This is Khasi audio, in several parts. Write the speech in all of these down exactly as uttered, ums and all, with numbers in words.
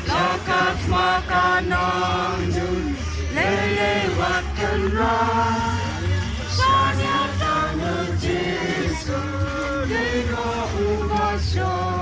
Lakat ma ka nongjun lei lei wat kynrad. Shaniah tang u Jisu, dei ko uba shong.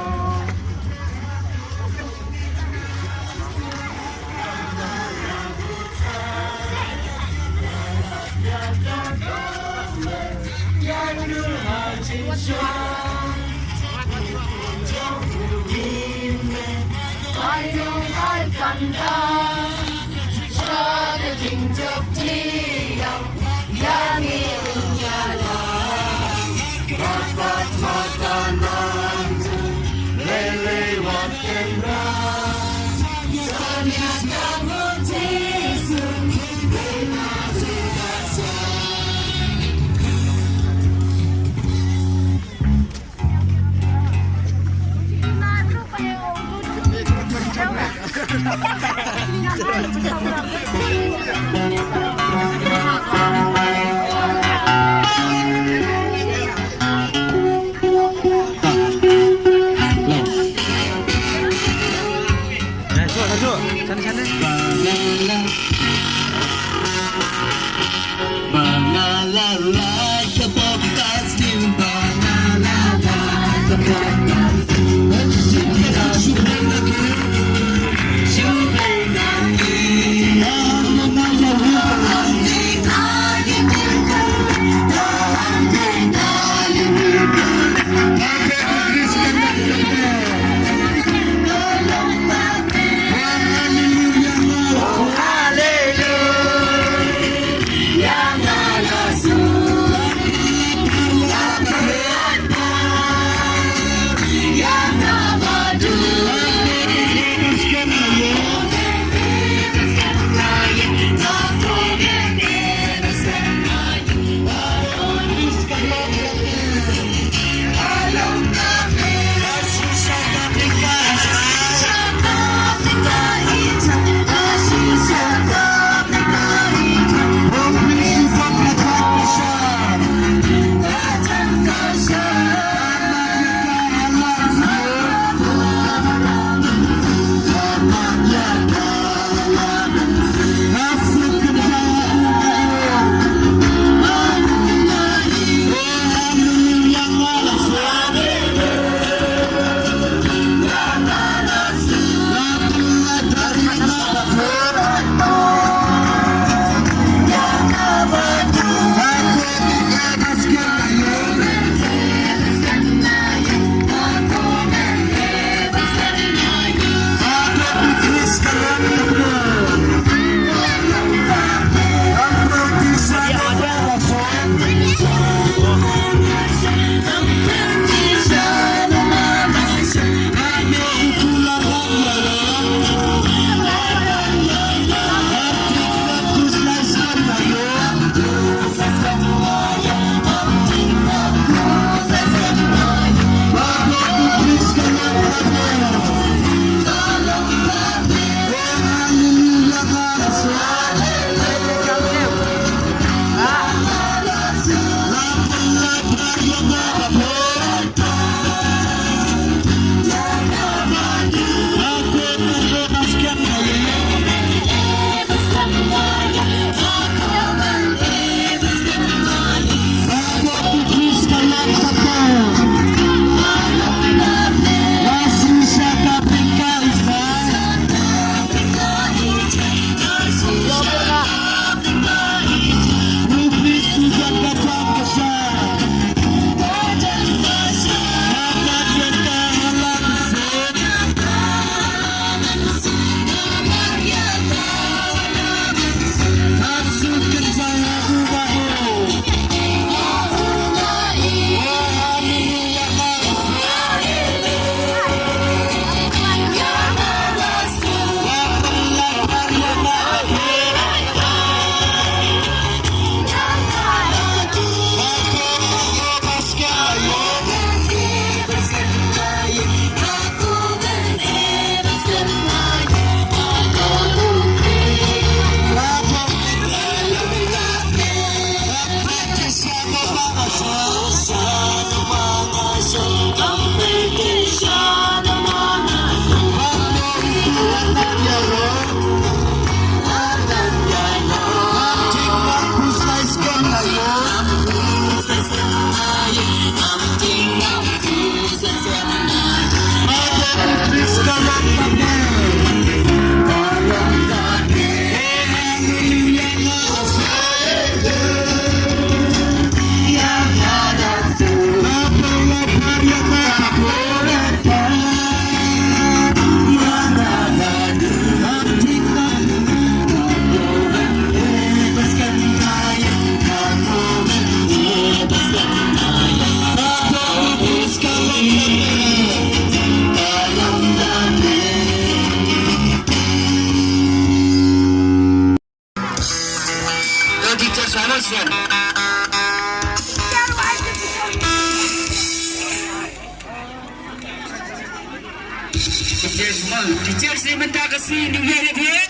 Yes, man. Teachers Day mynta ka sngi, New Year, New Year.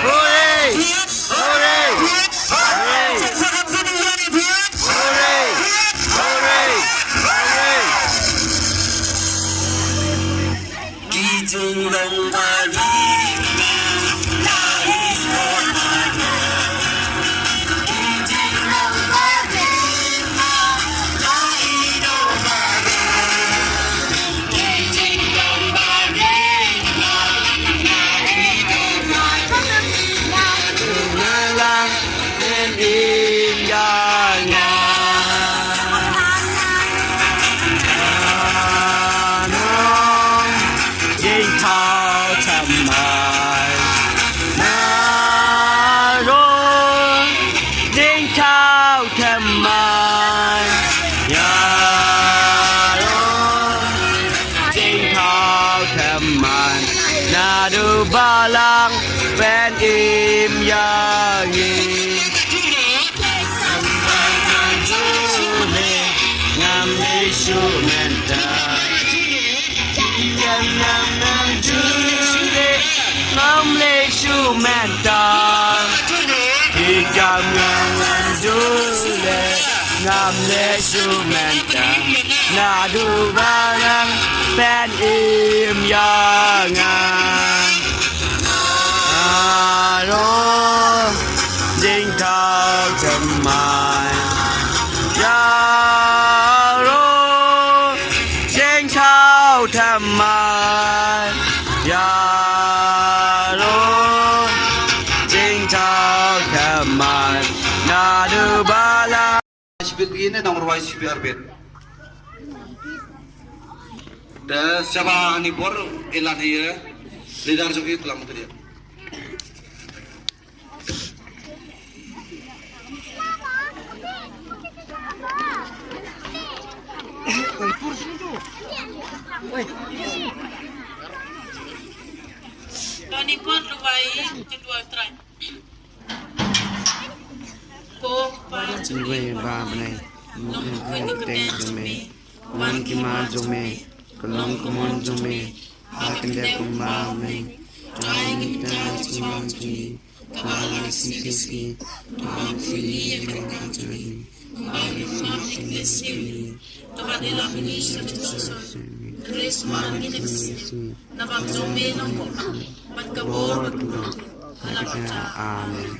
Hooray! Hooray! Hooray! Hooray! Hooray! Hooray! Ki jingdon ba Jingthaw thymmai, ïaroh. Jingthaw thymmai, naduh balang ban im ïa ngi. Ngam leh shuh mynta. Ngam leh shuh mynta. Ki kam ngam ju leh, ngam leh shuh mynta. Naduh balang ban im ïa nga. Ïaroh, jingthaw thymmai. Ïaroh, jingthaw thymmai. Ïaroh, jingthaw thymmai. Naduh balang. Shibit ine nongrwai shibit arbit. Te shaba hani bor ilan hi leader jong i klam tu dia. Tony Paul Rubai, kedua try. Ko Pa jong ngi ba ha bneng, nongkhuid ka kyrteng jong me, wan ki mar jong me, ka long ka mon jong me ha ka kyrteng kumba ha bneng. Ai ngi kata ka jingwan jong ngi kaba la ka sngi ka sngi, to pynmih ïa ka jingwan jong ngi, kumba ngi pynmih ïa ka sngi. To ba dei la pynmih ïa ka jingwan jong ngi, hynrei sumar ngi na ka sngi. Naba ka jong me long ka bor bad ka bor. Amen.